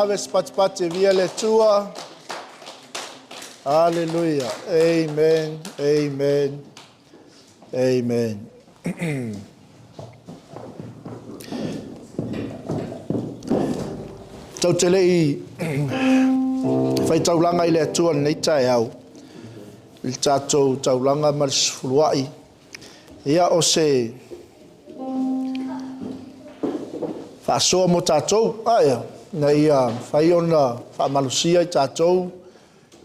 Ave se patipati e viia le Atua. Hallelujah. Amen. Amen. Amen. Tau te lei faitaulaga i le Atua lenei taeao, i le tatou taulaga ma le sefuluai. Ia o se faasoa mo tatou, ae ina ia mafai ona faamalosia i tatou,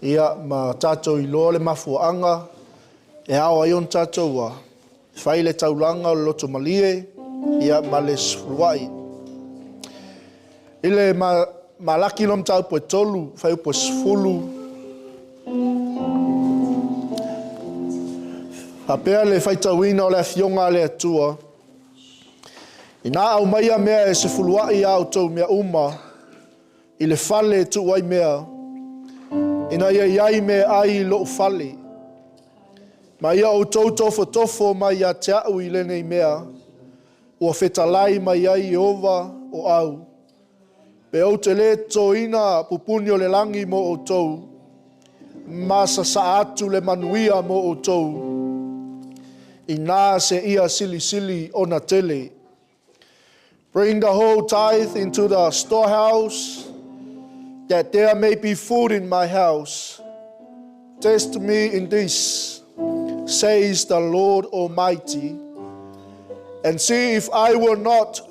ia ma tatou iloa le mafuaaga e ao ai ona tatou fai le taulaga o le loto malie, ia ma le sefuluai. I le Malaki lona mataupu e 3, fuaiupu e 10, faapea le faitauina o le Afioga a le Atua, Inā aumaia mea e sefuluai a outou mea uma i le fale e tuu ai mea, ina ia i ai mea e ai i lou fale. Ma ia outou tofotofo mai ia te au i lenei mea, ua fetalai mai ai Ieova o au, pe ou te lē totoina pupuni o le lagi mo outou, ma sasaa atu le manuia mo outou, inā seia silisili ona tele. Bring the whole tithe into the storehouse, that there may be food in my house. Test me in this, says the Lord Almighty, and see if I will not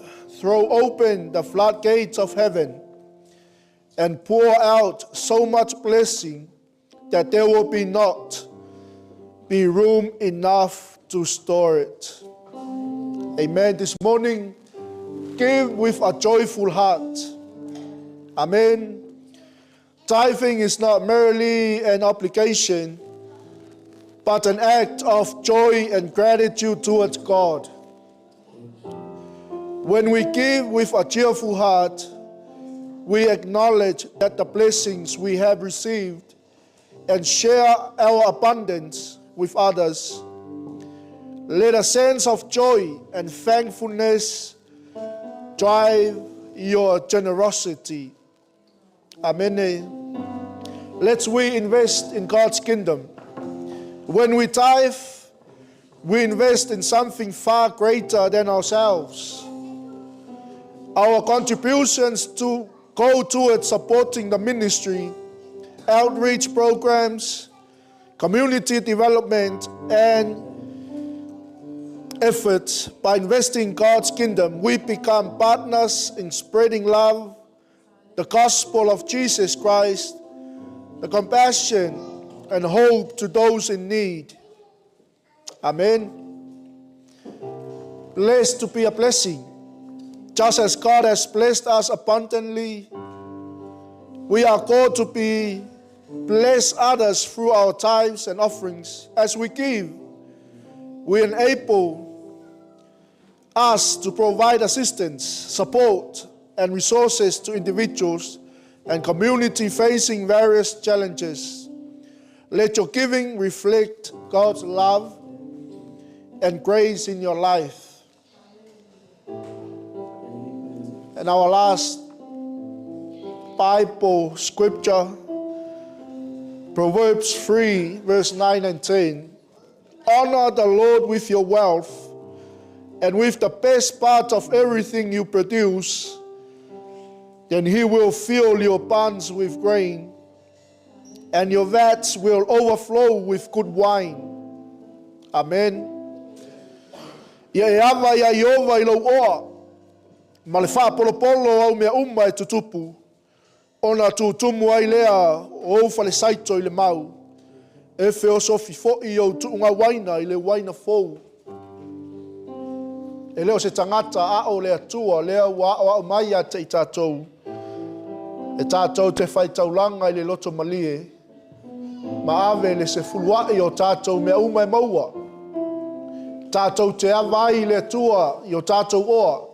throw open the floodgates of heaven and pour out so much blessing that there will be not be room enough to store it. Amen. This morning, give with a joyful heart. Amen. Tithing is not merely an obligation, but an act of joy and gratitude towards God. When we give with a cheerful heart, we acknowledge that the blessings we have received and share our abundance with others. Let a sense of joy and thankfulness drive your generosity. Amen. Let's we invest in God's kingdom. When we tithe, we invest in something far greater than ourselves. Our contributions to go towards supporting the ministry, outreach programs, community development, and efforts. By investing in God's kingdom, we become partners in spreading love, the gospel of Jesus Christ, the compassion and hope to those in need. Amen. Blessed to be a blessing. Just as God has blessed us abundantly, we are called to be bless others through our tithes and offerings. As we give, we enable us to provide assistance, support, and resources to individuals and community facing various challenges. Let your giving reflect God's love and grace in your life. And our last Bible scripture, Proverbs 3, verse 9 and 10. Honor the Lord with your wealth and with the best part of everything you produce. Then he will fill your barns with grain, and your vats will overflow with good wine. Amen. Ia e ava ia Ieova i lou oa, ma le faapolopolo o au mea uma e tutupu, ona tutumu ai lea o ou falesaito i le mau, e feosofi fo'i ou tuuga uaina i le uaina fou. E le o se tagata a o le Atua lea ua aoao mai ia te i tatou, e tatou te faitaulaga i le loto malie, ma ave le sefuluai o tatou mea uma e maua. Tatou te ava ai i le Atua i o tatou oa,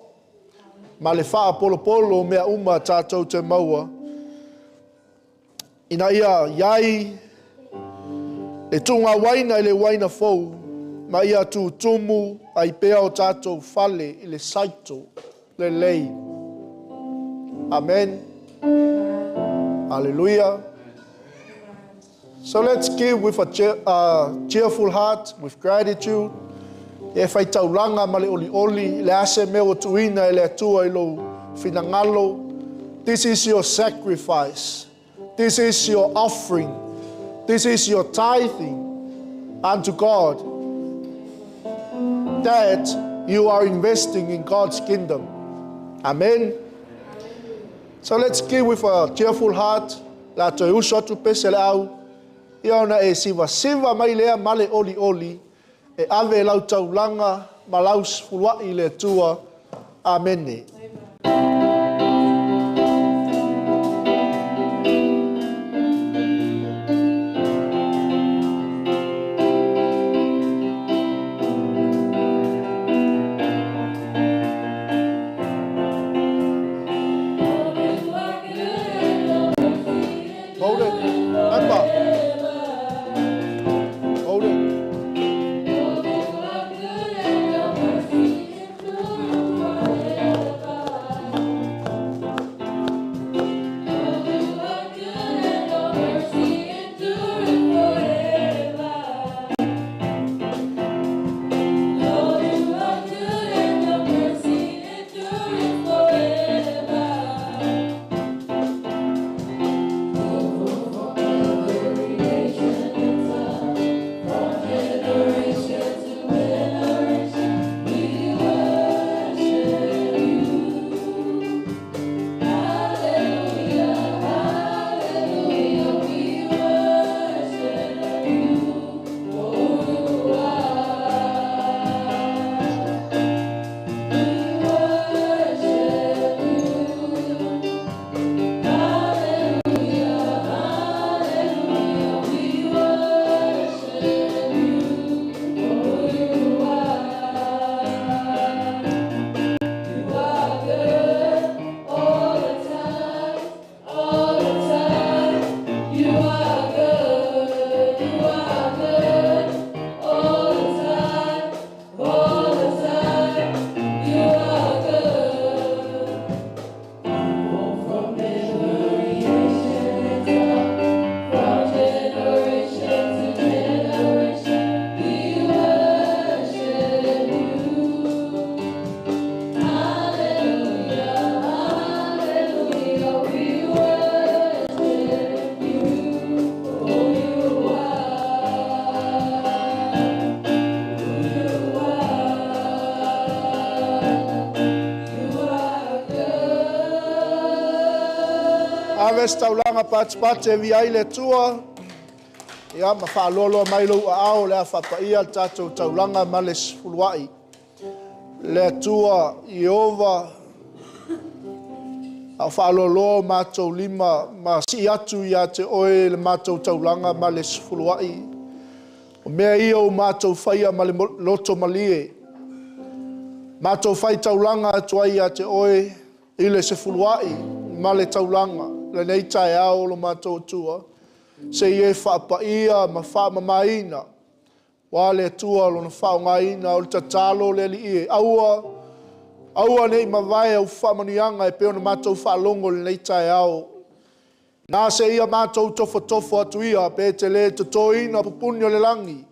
ma le faapolopolo o mea uma tatou te maua. Ina ia i ai le tuuga uaina i le uaina fou, ma ia tutumu ai pea o tatou fale i le saito lelei. Amen. Aleluia. So let's give with a cheerful heart, with gratitude. E fai taulaga ma le olioli, le ase mea ua tuuina e le Atua i lou finagalo. This is your sacrifice. This is your offering. This is your tithing unto God. That you are investing in God's kingdom. Amen. So let's give with a cheerful heart. La toe uso atu pese le au. Ia ona e siva siva mai lea ma le oli oli. E ave lau taulaga ma lau sefuluai i le Atua. Amene. Hold it. Remember. Hold it. Ave se taulaga patipati e viia ai le Atua. Ia ma faaloaloa mai lou aao le a faapaia le tatou taulaga ma le sefuluai. Le Atua Ieova a o faaloaloa o matou lima ma sii atu ia te oe le matou taulaga ma le sefuluai. O mea ia o matou faia ma le loto malie. Matou fai taulaga atu ai ia te oe i le sefuluai ma le taulaga lenei taeao o lo matou Atua. Se i e faapaia ma faamamaina. Ua le Atua lona faaaogaina o le tatalo le Alii e. Aua, aua ne i mavae au faamanuiaga e pei ona matou faalogo i lenei taeao. Na se ia matou tofotofo atu ia pe te le totoina pupuni o le lagi.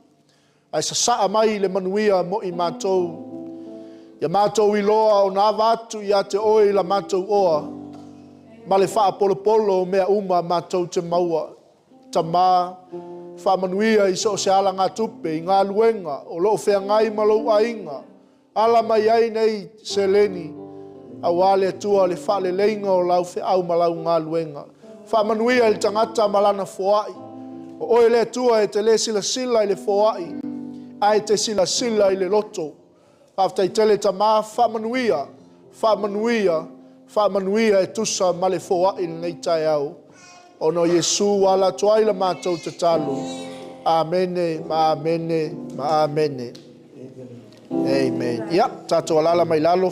Ae sasaa mai le manuia mo i matou. Ia matou iloa o na ava atu ia te oe i la matou oa. Ma le faapolopolo o mea uma matou te maua. Tama, faamanuia i so o se alagatupe i galuega o loo feagai ma lou aiga. Ala mai ai nei seleni auā le Atua le faaleleiga o lau feau ma lau galuega. Faamanuia i le tagata ma lana foai. O oe le Atua e te le silasila i le foai, ae te silasila i le loto. Faafetai tele Tama, faamanuia, faamanuia, faamanuia e tusa ma le foai lenei taeao. Ona o Iesu ua ala atu ai la matou tatalo. Amene ma amene ma amene. Amen. Ia, tatou alala mai lalo.